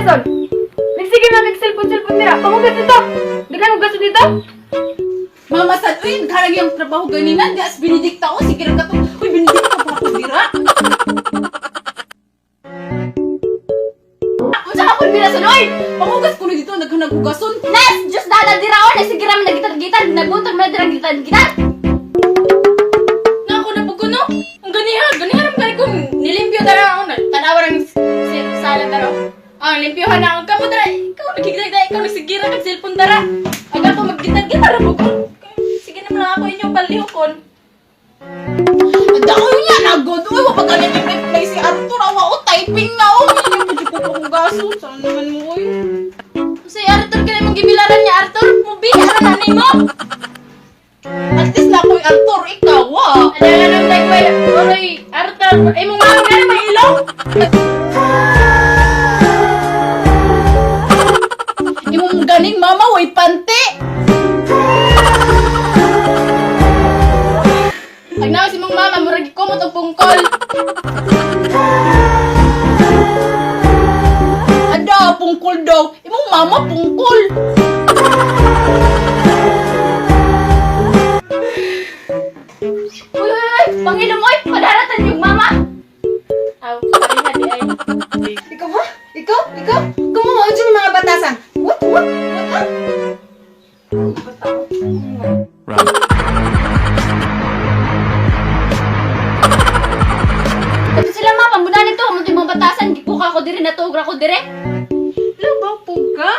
son? Nagsige na nag-cellphone-cellphone nila. Pangugas dito. Daghan mo gasto dito. Mama sad, uy, nagharag yung trabaho ganina. Di as Benedicta o, sige lang ka to. Uy, Benedicta pa ako dira. Unsa ka kun bira sad, uy? Pangugas ko na dito, naghanag hugason. Nes! Diyos dada dira o! Nagsige raman nagitar-gitar. Naguntag na dira gitar-gitar. Na ako na ko no. Ang ganiha, ganiha ram kay kung nilimpyo dara ako na. Tanawa ra si sala dara. Ah, limpyohan na ang kamo dara. Ikaw nagigdag ikaw nagsigira kag cellphone dara. Aga ko maggitar-gitar mo ko. Sige naman lang ako inyong palihokon. Ada ko niya nagod. Uy, wa pa ganit reply si Arthur. Awa o, typing na o. Hindi ko pa hugason. Saan naman mo, uy? Si Arthur kaya mong gibilaran niya Arthur, mubiya ra na nimo. At least na ako'y Arthur, ikaw, ah. Adala nang dagway, oy Arthur, imong mama nga may ilong. Imong ganing mama, way pante. Pag nawa si mong mama, murag ikumot og pungkol. Ada, pungkol daw. Imong mama, pungkol. Uy, uy, uy! Pangilong, oy! Padaratan yung mama! Aw, pareha di ay. Ikaw ba? Ikaw? Ikaw? Kumuha dyan mga batasan. What? What? What? Ha? Run. Tapos sila ma, pamuna nito. Amunti mga batasan. Gipuka ko dire, natugra ko dire. Labaw po ka?